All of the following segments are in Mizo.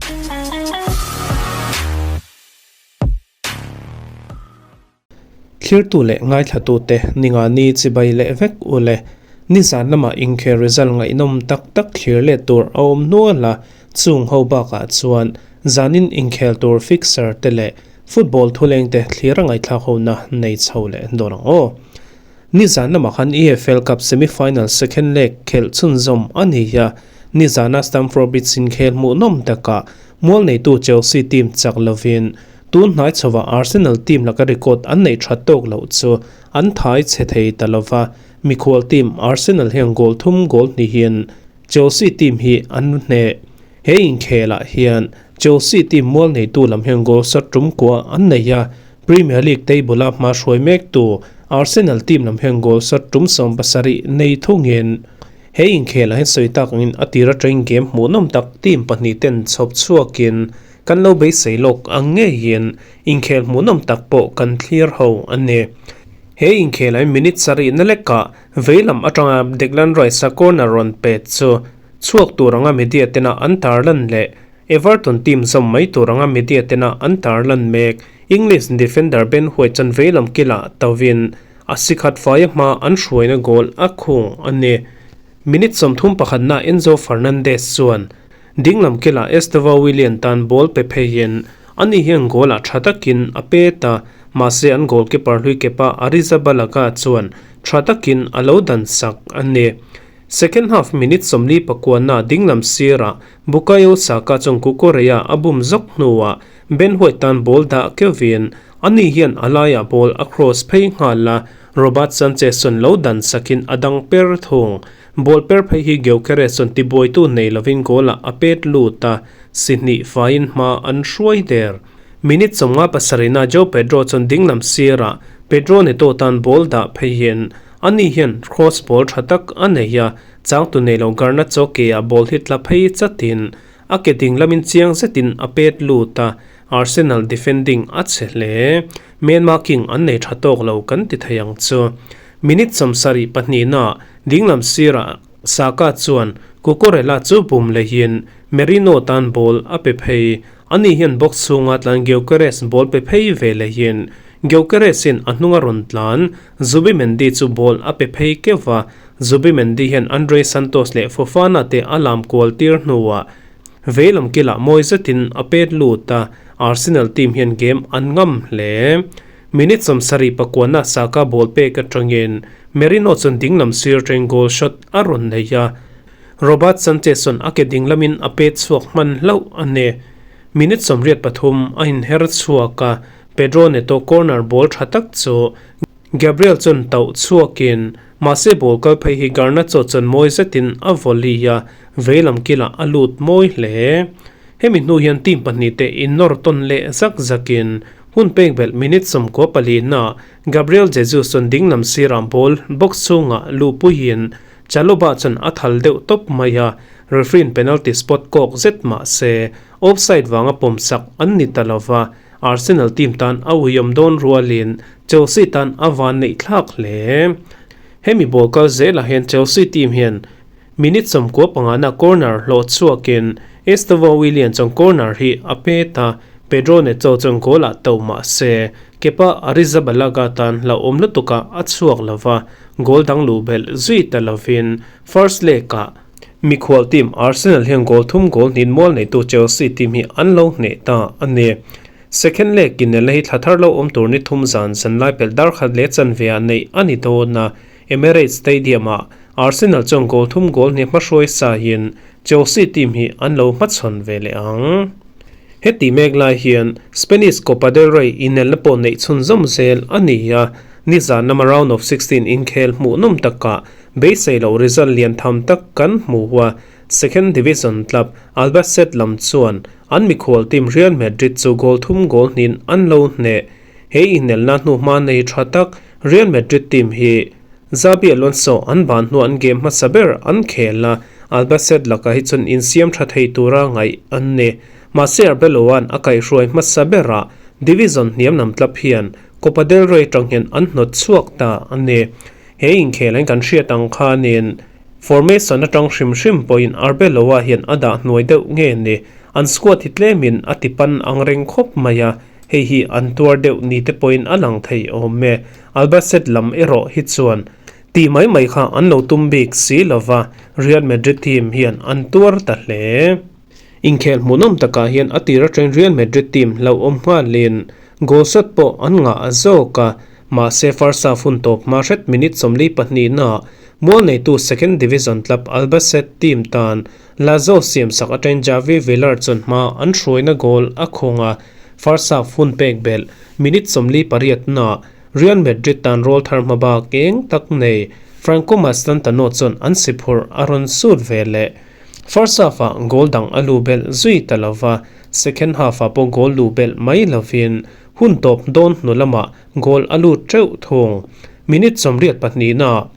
Thlirtu leh ngaithlatute Ningani chibai leh vek u le. Nizan lamah inkhel result ngaihnawm tak tak thlir let tur a awm hnual a, chung ho bakah chuan zanin inkhel tur fixer te leh football thulengte thlir a ngaihthlak hona nei chho leh dawn ang aw. Nizan lamah khan EFL Cup semi-final second leg khelh chhunzawm a ni a, nizana Stamford Bridge inkhel hmuhnawm takah mual neitu Chelsea team chak lovin tun hnai chhovah Arsenal team laka record an neih that tawk loh chu an thai chhe thei ta lova, mikhual team Arsenal hian goal thum goal hnihin Chelsea team hi an hneh. He inkhelah hian Chelsea team mual neitu lam hian goal shot tum kua an nei a, Premier League table-a hma hruai mektu Arsenal team lam hian goal shot tum 70 nei thungin he inkhelah hian sawi tak angin a tir atangin game hmuhnawm tak team pahnih ten chhawp chhuakin kan lo beisei lawk ang ngeiin inkhel hmuhnawm tak pawh kan thlir ho a ni. He inkhelah hian minute sarihna lekah veilam atanga Declan Rice-a corner rawn pet chu Chhuak tur anga media tena an tarlan leh Everton team zawm mai tur anga media tena an tarlan mek. English defender Ben White chuan veilam kilah tovin a sikhat faia hma an hruaina goal a khung a ni. Minute 31 na Enzo Fernandez chuan dinglam kilah Estevao Willian tan ball pe pheiin ani hian goal ah tha takin a pet a, mahse an goalkeeper hlui kepa Arrizabalaga chuan tha takin a lo dan sak a ni. Second half minute 49 na dinglam sirah Bukayo Saka chuan Cucurella a bum zawk hnuah Ben White tan ball dah keuhin ani hian a laiah ball a cross phei nghal a, Robert Sanchez chuan lo dan sakin a dang per thung. Ball per phei hi Gyökeres chuan tibuaitu nei lovin goal ah a pet lut a, si hnih faiin hma an hruai der. Minute 57 na João Pedro chuan dinglam sirah Pedro Neto tan ball dah pheiin Ani hian cross ball tha tak a nei a, changtu nei lo Garnacho ke ah ball hi tla phei chatin a ke ding lamin chiang zetin a pet lut a, Arsenal defending a che hle. Man marking an nei tha tawk lo kan ti thei ang chu. Minute 72 na dinglam sirah Saka chuan Cucurella chu bum lehin Merino tan ball a pe phei. Ani hian box chhunga tlan Gyökeres ball pe phei ve lehin Gyökeres-in a hnunga rawn tlan Zubimendi chu ball a pe phei keuh a, Zubimendi hian Andrey Santos leh Fofana te a lam kual tir hnuah veilam kilah mawi zetin a pet lut a, Arsenal team hian game an ngam hle. Minute 79 na Saka ball pek atangin Merino chuan dinglam sir atangin goal shot a rawn nei a, Robert Sanchez chuan a ke dinglamin a pet chhuak hman hlauh a ni. Minute 83 a inher chhuak a, Pedro Neto corner ball tha tak chu Gabriel chuan tauh chhuakin mahse ball kal phei hi Garnacho chuan mawi zetin a volley a, veilam kilah a lut mawi hle. Hemi hnu hian team pahnih te innawr tawn leh zak zakin hun pek belh minute 94 na Gabriel Jesus chuan dinglam sirah ball box chhungah luhpuiin Chalobah chuan a thal deuh tawp mai a, referee in penalty spot kawk zet mahse offside vanga pawmsak an ni ta lova, Arsenal team tan a uiawm dawn rualin Chelsea tan a van neih thlak hle. Hemi ball kal zelah hian Chelsea team hian minute 95 na corner hlawh chhuakin Estevao Willian chuan corner hi a pet a, Pedro Neto chuan goal ah to mahse Kepa Arrizabalaga tan hlauhawm lutukah a chhuak lova, goal dang luh belh zui ta lovin first leg ah Mikhual team Arsenal hian goal thum goal hnin mual neitu Chelsea team hi an lo hneh ta a ni. Second leg inelna hi thla thar lo awm tur ni thum zan zanlai pelh dar khat leh chanve ah neih a ni dawn a. Emirates Stadium ah Arsenal chuan goal thum goal hnih hmahruai saiin Chelsea team hi an lo hmachhawn ve leh ang. Heti mek lai hian Spanish Copa del Rey inelna pawh neih chhunzawm zel a ni a, nizan lama round of 16 inkhel hmuhnawm takah Beisei loh result lian tham tak kan hmu a, Second Division club Albacete lam chuan an mikhual team Real Madrid chu goal thum goal hnin an lo hneh. He inelna hnuhma nei tha tak Real Madrid team hi Xabi Alonso an ban hnuah an game hmasa ber an khel a, Albacete lakah hi chuan insiam tha thei tura ngaih an ni. Mahse Arbeloa-a'n a kaihhruai hmasa berah Division hniam lam club hian Copa del Rey tang hian an hnawt chhuak ta a ni. He inkhel an kan hriat ang khanin Formation atang hrim hrim pawhin Arbeloa hian a dah hnuai deuh nge ni, an squad hi tlemin a ti pan ang reng khawp mai a, hei hi an tuar deuh ni te pawhin a lang thei awm e. Albacete lam erawh hi chuan tih mai mai kha an lo tum bik si lova, Real Madrid team hian an tuar ta hle. Inkhel hmuhnawm takah hian a tir atangin Real Madrid team hlauhawm nghalin goal shot pawh an ngah zawk a, mahse first half hun tawp hma hret minute 42 naah mual neitu second division club Albacete team tan Lazo siamsak atangin Javi Villar chuan hma an hruaina goal a khawng a, first half hun pek belh minute 48 naah Real Madrid tan rawl thar hma bak eng tak nei Franco Mastantuono chuan an si phurh a rawn sut ve leh. First half-ah goal dang a lu belh zui ta lo va, second half-ah pawh goal lu belh mai lovin hun tawp dawn hnu lamah goal a lut teuh thung. Minute 82naah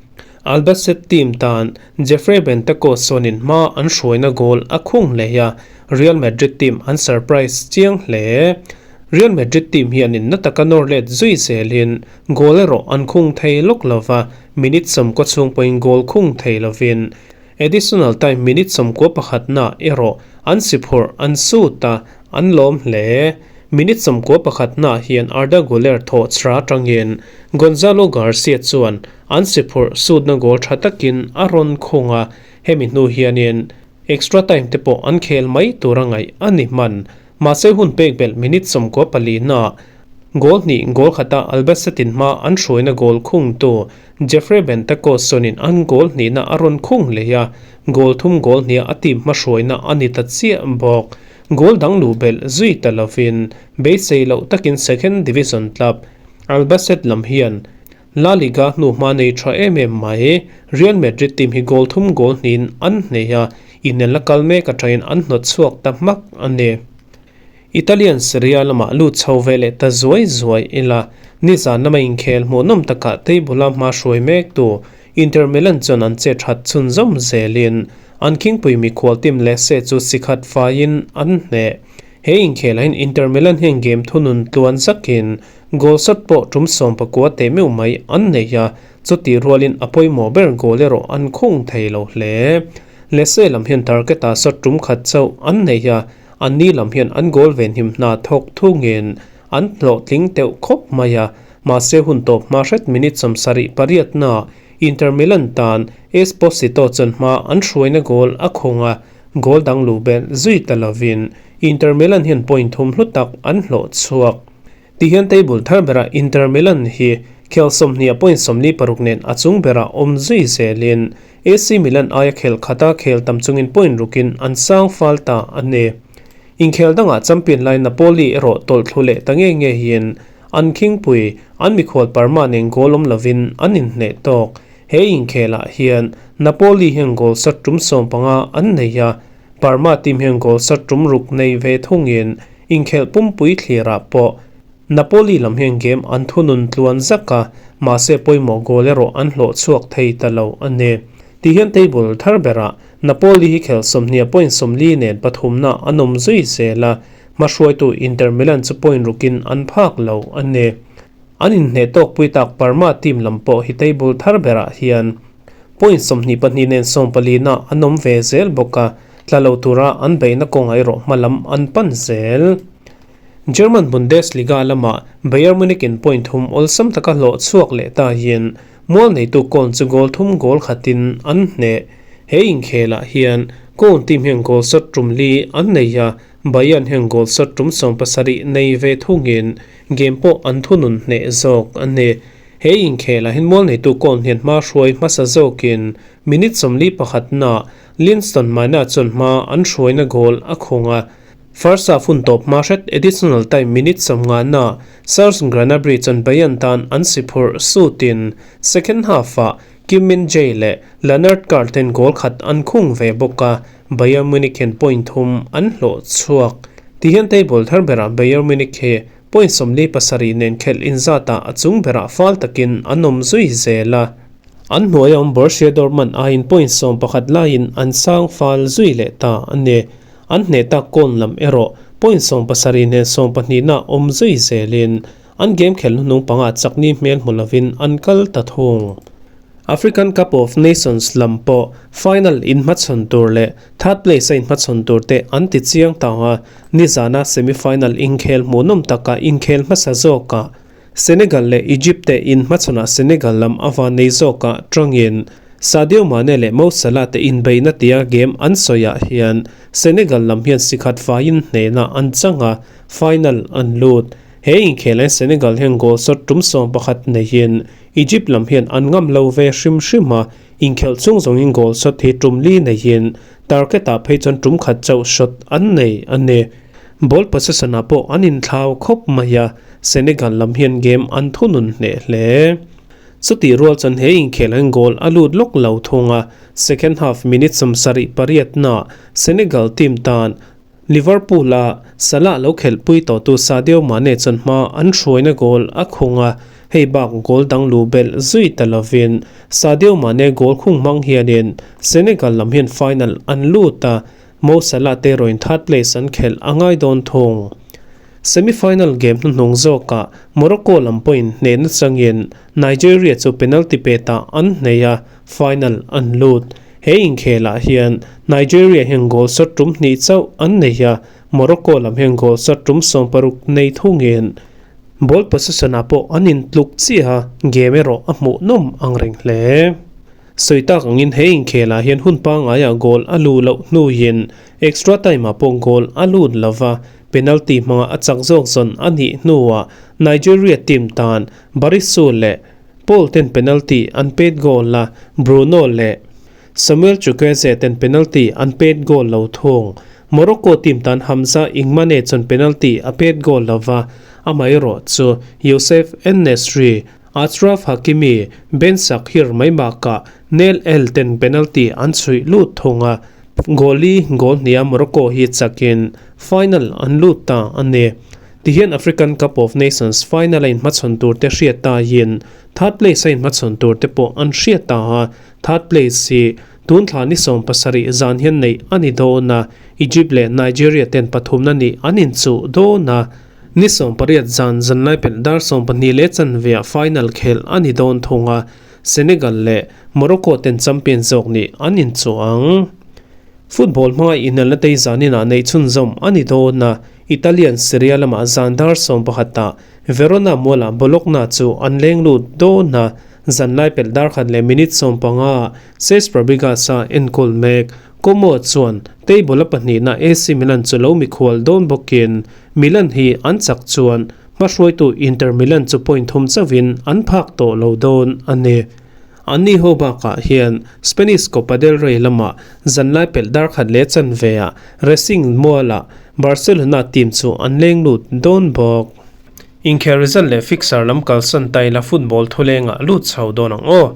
Albacete team tan Jeffrey Bentancur sawnin hma an hruaina goal a khung hle a, Real Madrid team an surprise chiang hle. Real Madrid team hianin na taka nawr let zui zelin goal erawh an khung thei lawk lo va, minute 90 chhung pawhin goal khung thei lovin Additional time minute 91 naah erawh an si phurh an sut a, an lawm hle. Minute 91 naah hian Arda Guler thawh chhra atangin Gonzalo Garcia chuan an si phurh sutna goal tha takin a rawn khung a, hemi hnu hianin extra time te pawh an khel mai tur a ngaih a ni hman. Mahse hun pek belh minute 94 naah goal hnih goal khata Albacete-in hma an hruaina goal khungtu Jeffrey Bentancur sawnin an goal hnihna a rawn khung leh a, goal thum goal hniah a team hmahruaina a ni ta chiah bawk. Goal dang luh belh zui ta lovin beisei loh takin second division club Albacete lam hian La Liga hnu hma nei tha em em mai. Real Madrid team hi goal thum goal hnihin an hnei a, inelna kal mek atangin an hnawt chhuak ta hmak a ni. Italian Serie A lamah lut chho ve leh ta zuai zuai ila, nizan lama inkhel hmuhnawm takah table-a hma hruai mek tu Inter Milan chuan an che that chhunzawm zelin an khingpui mikhual team Lecce chu sikhat faiin an hneh. He inkhelah hian Inter Milan hian game thunun tluan zakin goal shot pawh tum 19 teh meuh mai an nei a, chutih rualin a pawimawh ber goal erawh an khung thei lo hle. Lecce lam hian target-ah shot tum khat chauh an nei a, An ni lam hian an goal venhim hna thawk thungin an hlawhtling teuh khawp mai a, mahse hun tawp hma hret minute 78 naa Inter Milan tan Esposito chuan hma an hruaina goal a khung a, goal dang luh belh zui ta lovin Inter Milan hian point thum hlu tak an hlawh chhuak. Tihian table thar berah Inter Milan hi khel 20 a point 46 nen a chung berah awm zui zelin AC Milan aia khel khata khel tam chungin point rukin an sang fal ta a ni. Inkhel dangah champion lai Napoli erawh tawlh thlu leh ta nge nge hian an khingpui an mikhual Parma nen goal awm lovin an inhneh tawk. He inkhelah hian Napoli hian goal sat tum 15 an nei a, Parma team hian goal sat tum ruk nei ve thungin inkhel pumpui thlirah pawh Napoli lam hian game an thunun tluan zak a, mahse pawimawh goal erawh an hlawh chhuak thei ta lo a ni. Tihian table thar berah Napoli hi khel 20 a point 40 nen pathumna an awm zui zel a, hmahruaitu Inter Milan chu point rukin an phak lo a ni. An inhneh tawk pui tak Parma team lam pawh hi table thar berah hian point 22 nen 14 na an awm ve zel bawk a, tla lo tura an beihna kawngah erawh hma lam an pan zel. German Bundesliga lamah Bayern Munich in point thum awlsam taka hlawh chhuak leh ta hian mual neitu Köln chu goal thum goal khatin an hneh. He inkhelah hian Köln team hian goal shot tum li an nei a, Bayern hian goal shot tum 17 nei ve thungin game pawh an thunun hneh zawk a ni. He inkhelah hian mual neitu Köln hian hma hruai hmasa zawkin minute 41 naah Linston Maina chuan hma an hruaina goal a khung a. First half hun tawp hma hret additional time minute 50 naah Serge Gnabry chuan Bayern tan an si phurh sutin second half-ah Kim Min-jae leh Lennart Karl ten goal khat an khung ve bawk a, Bayern Munich hian point thum an hlawh chhuak. Tihian table thar berah Bayern Munich hi point 47 nen khelh inzatah a chung berah fal takin an awm zui zel a. An hnuai a awm Borussia Dortmund aiin point 11 laiin an sang fal zui leh ta a ni. An hneh tak Köln lam erawh point 70 nen 12 na awm zui zelin an game khel hnuhnung panga chakni hmel hmu lovin an kal ta thung. African Cup of Nations lam pawh final inhmachhawn tur leh third place a inhmachhawn tur te an ti chiang ta a, nizana semi-final inkhel hmuhnawm taka inkhel hmasa zawkah Senegal leh Egypt te inhmachhawnah Senegal lam a van nei zawkah tangin Sadio Mane leh Mo Salah te inbeihna tia game an sawiah hian Senegal lam hian sikhat faiin hnehna an chang a, final an lut. He inkhel Senegal hian goal shot tum 11 neiin Egypt lam hian an ngam lo ve hrim hrim a, inkhelh chung zawngin goal shot hi tum li neiin target ah phei chuan tum khat chauh shot an nei a ni. Ball possession ah pawh an inthlau khawp mai a, Senegal lam hian game an thunun hneh hle. Chutih rual chuan he inkhel hian goal a lut lawk lo thung a, second half minute 78 na Senegal team tan Liverpool a Salah lo khelhpui tawhtu Sadio Mane chuan hma an hruaina goal a khung a, hei bak goal dang lu belh zui ta lovin Sadio Mane goal khung hmang hianin Senegal lam hian final an lut a, Mo Salah te erawhin third place an khelh a ngai dawn thung. Semi-final game hnuhnung zawkah Morocco lam pawhin hnehna changin Nigeria chu penalty petah an hnei a, final an lut. He inkhelah hian Nigeria hian goal shot tum hnih chauh an nei a, Morocco lam hian goal shot tum 60 nei thungin ball possession ah pawh an intluk chiah a, game erawh a hmuhnawm ang reng hle. Sawi tak angin he inkhelah hian hun pangaiah goal a luh loh hnuin extra time ah pawh goal a lut lova, penalty hmanga a chak zawk zawn a nih hnuah Nigeria team tan Barisu leh Paul ten penalty an pet goal a, Bruno leh Samuel Chukwueze ten penalty an pet goal lo thung. Morocco team tan Hamza Ingmane chuan penalty a pet goal lova, amaherawh chu Youssef En-Nesyri, Achraf Hakimi, Ben Sakhir mai bakah Neil El ten penalty an chhuih lut thung a, goal li goal hniha Morocco hi chakin final an lut ta a ni. Tihian African Cup of Nations final a inhmachhawn tur te hriat taiin third place a inhmachhawn tur te pawh an hriat ta a, third place hi tun thla ni 70 zan hian neih a ni dawn a, Egypt leh Nigeria ten pathumna nih an inchuh dawn a, ni 18 zan zanlai pelh dar 12:15 ah final khelh a ni dawn thung a, Senegal leh Morocco ten champion zawk nih an inchuh ang. Football hmanga inelna tei zaninah neih chhunzawm a ni dawn a, Italian Serie A lamah zan dar 11 ah Verona mualah Bologna chu an leng lut dawn a, zanlai pelh dar 1:15 ah Cesc Fabregas a enkawl mek. Como chuan table a pahnihna AC Milan chu lo mikhual dawn bawkin Milan hi an chak chuan hmahruaitu Inter Milan chu point thum chauhin an phak tawh lo dawn a ni. Anni ho bakah hian Spanish Copa del Rey lamah zanlai pelh dar 1:15 ah Racing mualah Barcelona team chu an leng lut dawn bawk. Inkhel result leh fixture lam kalsan taila football thulengah lut chho dawn ang aw.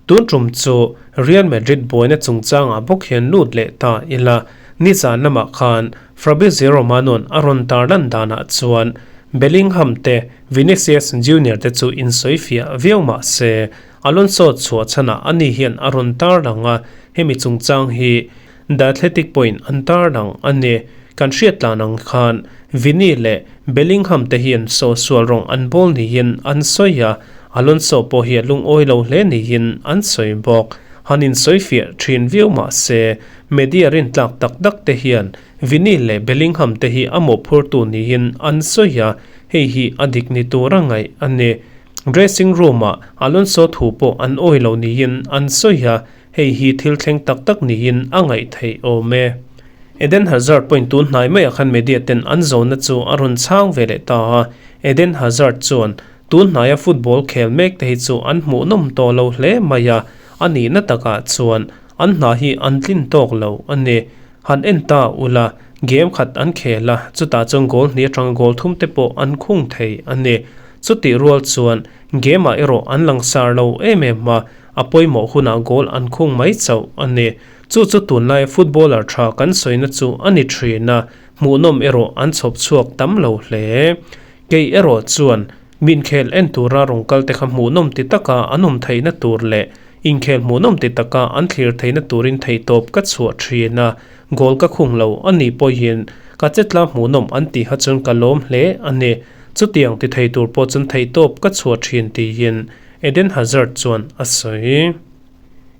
Tun tum chu Real Madrid buaina chungchangah bawk hian lut leh ta ila. Nizan lamah khan Fabrizio Romano-a'n a rawn tarlan danah chuan Bellingham te Vinicius Junior te chu insawifiah viau mah se, Alonso chhuah chhanah ani hian a rawn tarlang a, hemi chungchang hi The Athletic pawhin an tarlang a ni. Kan hriat tlan ang khan Vini leh Bellingham te hian sawhsual rawng an bawl niin an sawi a, Alonso pawh hi a lungawi lo hle niin an sawi bawk. Han insawifiah thin viau mah se, media rintlak tak tak te hian Vini leh Bellingham te hi a mawhphurtu niin an sawi a, hei hi a dik ni tur a ngaih a ni. Dressing room-ah Alonso thu pawh an awi lo niin an sawi a, hei hi thil thleng tak tak niin a ngaih theih awm e. Eden Hazard pawhin tun hnai maiah khan media ten an zawnna chu a rawn chhang ve leh ta a, Eden Hazard chuan tun hnaia football khel mek te hi chu an hmuhnawm tawh lo hle mai a, a nihna takah chuan an hna hi an tlin tawk lo a ni. Han en ta ula, game khat an khel a, chutah chuan goal hnih atanga goal thum te pawh an khung thei a ni. Chutih rual chuan game ah erawh an langsar lo em em a, a pawimawh hunah goal an khung mai chauh a ni. Chu chu tunlai footballer tha kan sawina chu a ni thin a, hmuhnawm erawh an chhawp chhuak tam lo hle. Kei erawh chuan minkhel en tura rawn kal te kha hmuhnawm ti taka an awm theihna tur leh Inkhel hmuhnawm ti taka an thlir theihna turin theihtawp ka chhuah thin a, goal ka khung lo a nih pawhin ka chetla hmuhnawm an tih kha chuan ka lawm hle a ni. Chutiang ti thei tur pawh chuan theihtawp ka chhuah thin tiin Eden Hazard chuan a sawi.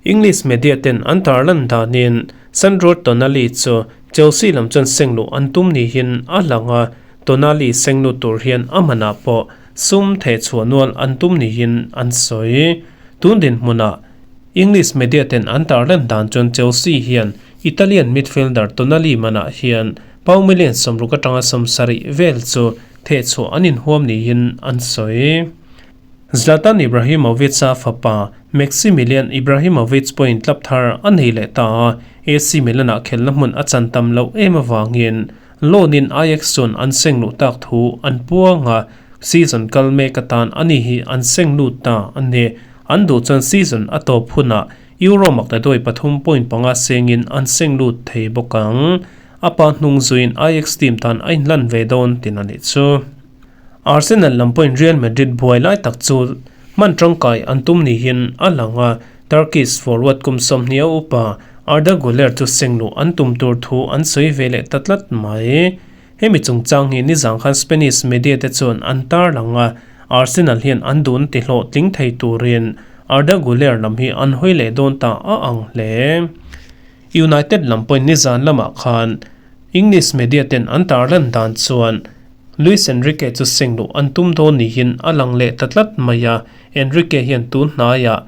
English media ten an tarlan danin Sandro Tonali chu Chelsea lam chuan sengluh an tum niin a lang a, Tonali senglut tur hian a manah pawh sum thehchhuah nual an tum niin an sawi. Tun dinhmunah English media ten an tarlan dan chuan Chelsea hian Italian midfielder Tonali manah hian pound million 60 atanga 70 vel chu thehchhuah an inhuam niin an sawi. Zlatan Ibrahimovic-a fapa Maximilian Ibrahimovic pawhin club thar a nei leh ta a, AC Milan-ah khelhna hmun a chan tam loh em avangin loan-in Ajax chuan an seng luh tak thu an puang a, season kal mek atan ani hi an seng lut ta a ni. An duh chuan season a tawp hunah Euro maktaduai 3.5 sengin an seng lut thei bawk ang. A pa hnung zuiin Ajax team tan a inlan ve dawn tin a nih chu. Arsenal lam pawhin Real Madrid buai lai tak chu hman tangkai an tum niin a lang a, Turkish forward kum 20 a upa Arda Guler chu sengluh an tum tur thu an sawi ve leh ta tlat mai. Hemi chungchang hi nizang khan Spanish media te chuan an tarlang a, Arsenal hian an dun ti hlawhtling thei turin Arda Guler lam hi an hawi leh dawn ta a ang hle. United lam pawhin nizan lamah khan English media ten an tarlan dan chuan Luis Enrique chu sengluh an tum dawn niin a lang leh ta tlat mai a, Enrique hian tun hnaiah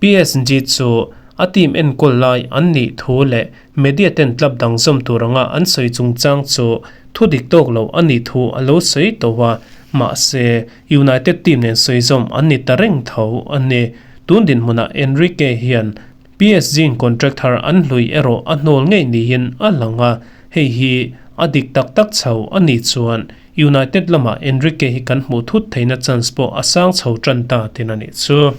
PSG chu a team enkawl lai an nih thu leh media ten club dang zawm tur anga an sawi chungchang chu thu dik tawk lo a nih thu a lo sawi tawh a, mahse United team nen sawi zawm an ni ta reng tho a ni. Tun dinhmunah Enrique hian PSG-in contract thar an hlui erawh a hnawl ngei niin a lang a, hei hi a dik tak tak chho a nih chuan United lamah Enrique hi kan hmuh thut theihna chance pawh a sang chho tan ta tin a nih chu.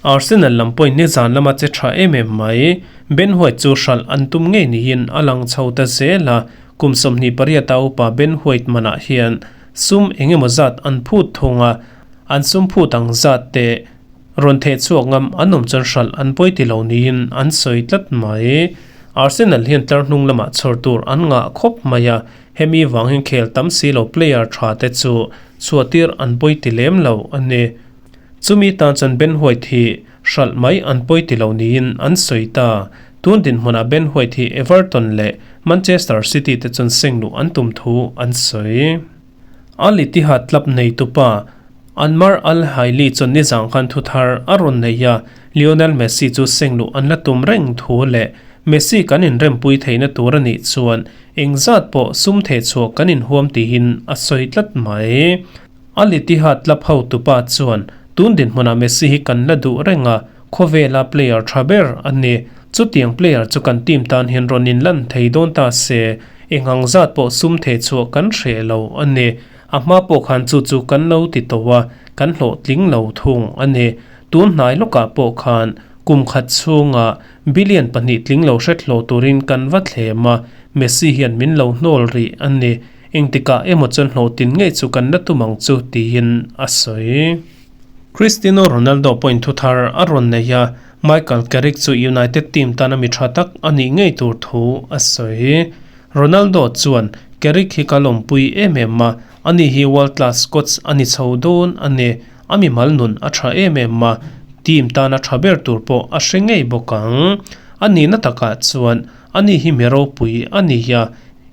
Arsenal lam pawhin nizan lama che tha em em mai, Ben White chu hralh an tum ngei niin a lang chho ta zel a, kum 28 a upa Ben White manah hian sum eng emaw zat an phut thung a, an sum phut ang zat te Rawn theh chhuak ngam an awm chuan hralh an pawi ti lo niin an sawi tlat mai. Arsenal hian tlar hnung lamah chhawr tur an ngah khawp mai a, hemi vang hian khel tam si lo player tha te chu chhuahtir an pawi ti lem lo a ni. Chumi tan chuan Ben White hi hralh mai an pawi ti lo niin an sawi ta. Tun dinhmunah Ben White hi Everton leh Manchester City te chuan seng luh an tum thu an sawi. Al Ittihad club neitupa Anmar Al Haili chuan nizang khan thu thar a rawn nei a, Lionel Messi chu sengluh an la tum reng thu leh Messi kan inrempui theihna tur a nih chuan engzat pawh sum thehchhuah kan inhuam tihin a sawi tlat mai. Al Ittihad club hotupa chuan tun dinhmunah Messi hi kan la duh reng a, khawvela player tha ber a ni. Chutiang player chu kan team tan hian rawn inlan thei dawn ta se, engang zat pawh sum thehchhuah kan hreh lo a ni. A hma pawh khan chu chu kan lo ti tawh a, kan hlawhtling lo thung a ni. Tun hnai lawkah pawh khan kum khat chhunga billion pahnih tling lo hret hlawh turin kan va thlem a, Messi hian min lo hnawl rih a ni. Engtikah emaw chuan hlawhtin ngei chu kan la tum ang chu tiin a sawi. Cristiano Ronaldo pawhin thu thar a rawn nei a, Michael Carrick chu United team tana mi tha tak a nih ngei tur thu a sawi. Ronaldo chuan, Carrick hi ka lawmpui em em a, ani hi world class coach a ni chho dawn a ni. A mimal nun a tha em em a, team tana tha ber tur pawh a hre ngei bawk ang. A nihna takah chuan ani hi mi ropui a ni a,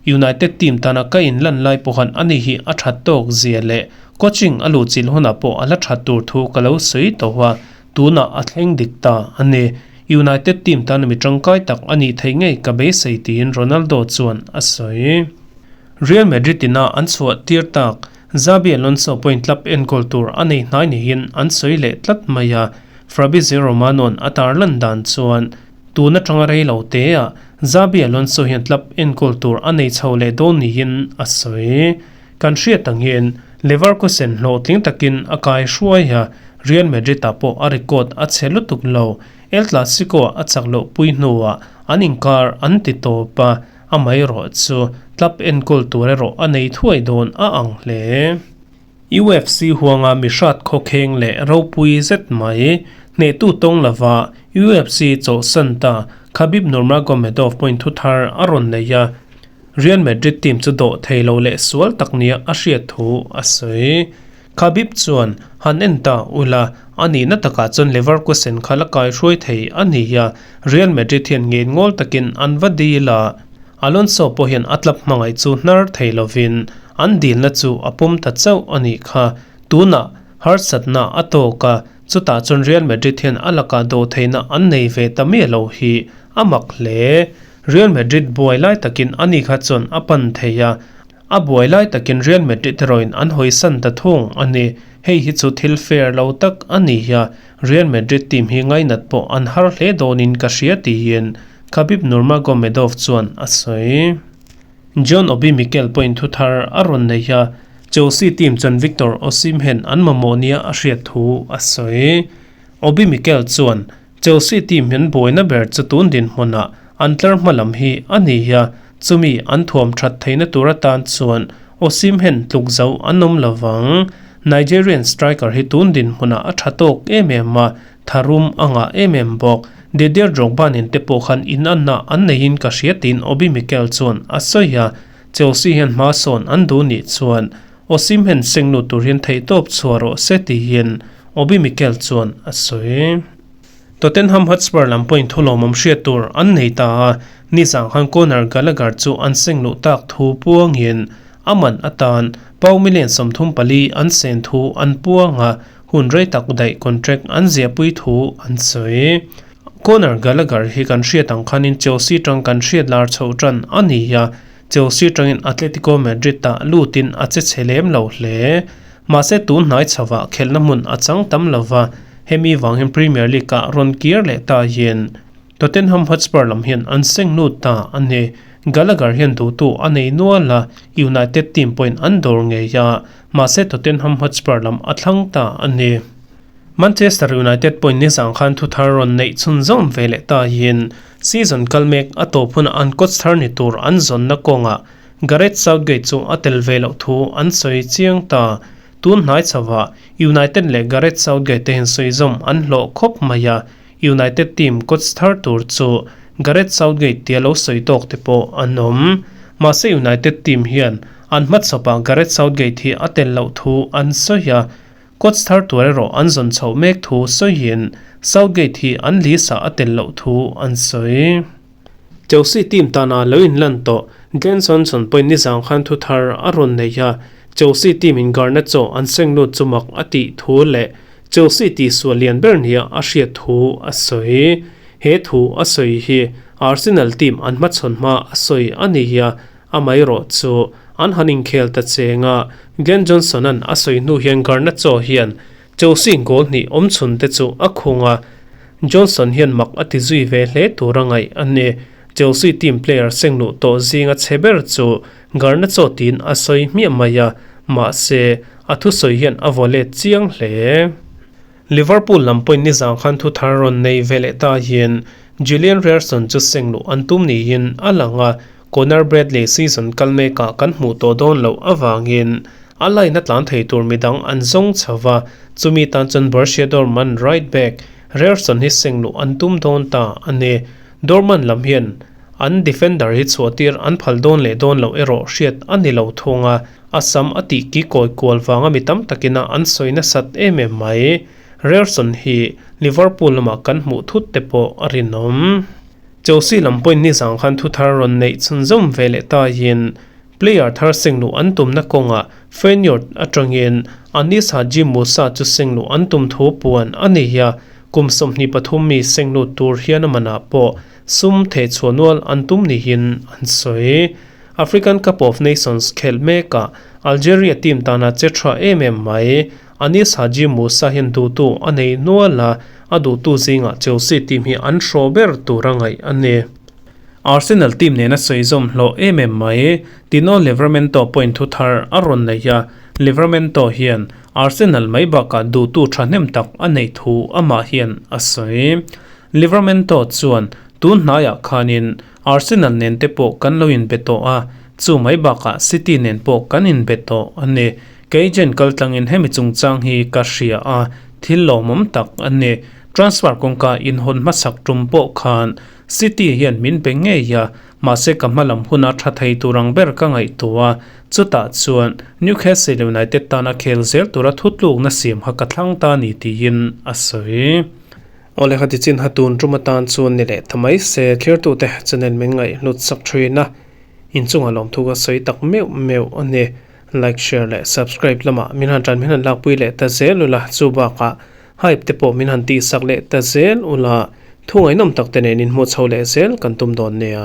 United team tana ka inlan lai pawhan ani hi a that tawk zia leh coaching a luhchilh hunah pawh a la that tur thu ka lo sawi tawh a, Tunah a thleng dik ta a ni. United team tan mi tangkai tak a nih theih ngei ka beisei tiin Ronaldo chuan a sawi. Real Madrid ina an chhuah tir tak Xabi Alonso pawhin club enkawl tur a nei hnai niin an sawi leh tlat mai a, Fabrizio Romano-a'n a tarlan dan chuan tun atanga rei lo teah Xabi Alonso hian club enkawl tur a nei chho leh dawn niin a sawi. Kan hriat angin Leverkusen hlawhtling takin a kai hruai a, Real Madrid-ah pawh a record a chhe lutuk lo. El Clasico-ah a chak loh pui hnuah an inkar an ti tawp a, amaherawh chu club enkawl tur erawh a nei thuai dawn a ang hle. UFC huanga mi hrat khawkheng leh ropui zet mai, hnehtu tawng lova UFC chawhsan ta Khabib Nurmagomedov pawhin thu thar a rawn nei a, Real Madrid team chu dawh thei lo leh sual tak nia a hriat thu a sawi. Khabib chuan, Han en ta ula, a nihna takah chuan Leverkusen kha la kaihruai thei a ni a, Real Madrid hian ngenngawl takin an va dil a. Alonso pawh hian a club hmangaih chu hnar thei lovin an dilna chu a pawm ta chauh a nih kha. Tunah harsatna a tawk a, chutah chuan Real Madrid hian a lakah dawhtheihna an nei ve ta miah lo hi a mak hle. Real Madrid buai lai takin ani kha chuan a pan thei a, A buai lai takin Real Madrid erawhin an hawisan ta thung a ni. Hei hi chu thil fair lo tak a ni a, Real Madrid team hi ngainat pawh an har hle dawnin ka hria tiin Khabib Nurmagomedov chuan a sawi. John Obi Mikel pawhin thu thar a rawn nei a, Chelsea team chuan Victor Osimhen an mamawh nia a hriat thu a sawi. Obi Mikel chuan Chelsea team hian buaina ber chu tun dinhmunah an tlar hma lam hi a ni a, chumi an thuam that theihna tur atan chuan Osimhen tluk zo an awm lo vang. Nigerian striker hi tun dinhmunah a tha tawk em em a, tharum a ngah em em bawk. Didier Drogba nen te pawh khan inanna an neihin ka hria tiin Obi Mikel chuan a sawi a, Chelsea hian hma sawn an duh nih chuan Osimhen sengnu tur hian theihtawp chhuah rawh se tiin Obi Mikel chuan a sawi. Tottenham Hotspur lam pawhin thulawmawm hriat tur an nei ta a, nizang khan Conor Gallagher chu an sengluh tak thu puangin a man atan pound million 34 an sen thu an puang a, hun rei tak daih contract an ziahpui thu an sawi. Conor Gallagher hi kan hriat ang khanin Chelsea tang kan hriat lar chhoh tan a ni a, Chelsea tangin Atletico Madrid ah lutin a che chhe lem lo hle. Mahse tun hnai chhovah khelhna hmun a chang tam lo va, hemi vang hian Premier League ah rawn kir leh ta hian Tottenham Hotspur lam hian an seng lut ta a ni. Gallagher hian duhtu a nei nual a, United team pawhin an dawr ngei a, mahse Tottenham Hotspur lam a thlang ta a ni. Manchester United pawhin nizang khan thu thar rawn neih chhunzawm ve leh ta hian season kal mek a tawp hunah an coach thar ni tur an zawnna kawngah Gareth Southgate chu a tel ve loh thu an sawi chiang ta. Tun hnai chhovah United leh Gareth Southgate te hian sawizawm an hlawh khawp mai a, United team coach thar tur chu Gareth Southgate tia lo sawi tawk te pawh an awm. Mahse United team hian an hmachhawpah Gareth Southgate hi a tel loh thu an sawi a, Coach thar tur erawh an zawn chhoh mek thu sawiin Southgate hi an list ah a tel loh thu an sawi. Chelsea team tana lo inlan tawh Glenn Johnson pawhin nizang khan thu thar a rawn nei a, Chelsea team in Garnacho an seng lut chu mak a tih thu leh Chelsea tihsual lian ber nia a hriat thu a sawi. He thu a sawi hi Arsenal team an hmachhawn hma a sawi a ni a, Amaherawh chu an han inkhel ta cheng a, Glenn Johnson-a'n a sawi hnu hian Garnacho hian Chelsea goal hnih awm chhun te chu a khung a, Johnson hian mak a ti zui ve hle tur a ngaih a ni. Chelsea team player seng luh tawh zinga chhe ber chu Garnacho tiin a sawi hmiah mai a, mahse a thusawi hian a vaw let chiang hle. Liverpool lam pawhin nizang khan thu thar rawn nei ve leh ta hian Julian Ryerson chu seng luh an tum niin a lang a, Conor Bradley season kal mekah kan hmuh tawh dawn loh avangin a line a tlan thei tur midang an zawng chho va, chumi tan chuan Borussia Dortmund right back Ryerson hi seng luh an tum dawn ta a ni. Dortmund lam hian an defender hi chhuahtir an phal dawn leh dawn loh erawh hriat a ni lo thung a, A sam a tih ki kawi kual vanga mi tam takina an sawi nasat em em mai. Ryerson hi Liverpool lamah kan hmuh thut te pawh a rinawm. Chelsea lam pawhin nizang khan thu thar rawn neih chhunzawm ve leh taiin player thar sengluh an tumna kawngah Feyenoord atangin Anis Hadji Moussa chu sengluh an tum thu puan a ni a, kum 23 mi senglut tur hian a manah pawh sum thehchhuah nual an tum niin an sawi. African Cup of Nations khelh mekah Algeria team tana che tha em em mai. Anis Hadji Moussa hian duhtu a nei nual a, a duhtu zingah Chelsea team hi an hraw ber tur a ngaih a ni. Arsenal team nena sawi zawm hlawh em em mai. Tino Livramento pawhin thu thar a rawn nei a, Livramento hian Arsenal mai bakah duhtu thahnem tak a neih thu amah hian a sawi. Livramento chuan tun hnaiah khanin Arsenal nen te pawh kan lo inbe tawh a, chu mai bakah City nen pawh kan inbe tawh a ni. Kei agent kal tlangin hemi chungchang hi ka hria a, thil lawmawm tak a ni. Transfer kawngka inhawn hmasak tum pawh khan City hian min be ngei a, Mahse ka hma lam huna tha thei tur ang ber ka ngaihtuah a, chutah chuan Newcastle United tana khel zel tura thutlukna siam kha ka thlang ta a ni tiin a sawi. Awle kha tichin ha tun tum atan chuan ni leh ta mai se thlirtute channel min ngaihhlut sak thin a, inchungah lawmthu ka sawi tak meuh meuh a ni. Like, share leh subscribe lamah min han tan min han lakpui leh ta zel ula, chu bakah hype te pawh min han tihsak leh ta zel ula, thu ngaihnawm tak te nen inhmuh chho leh zel kan tum dawn nia.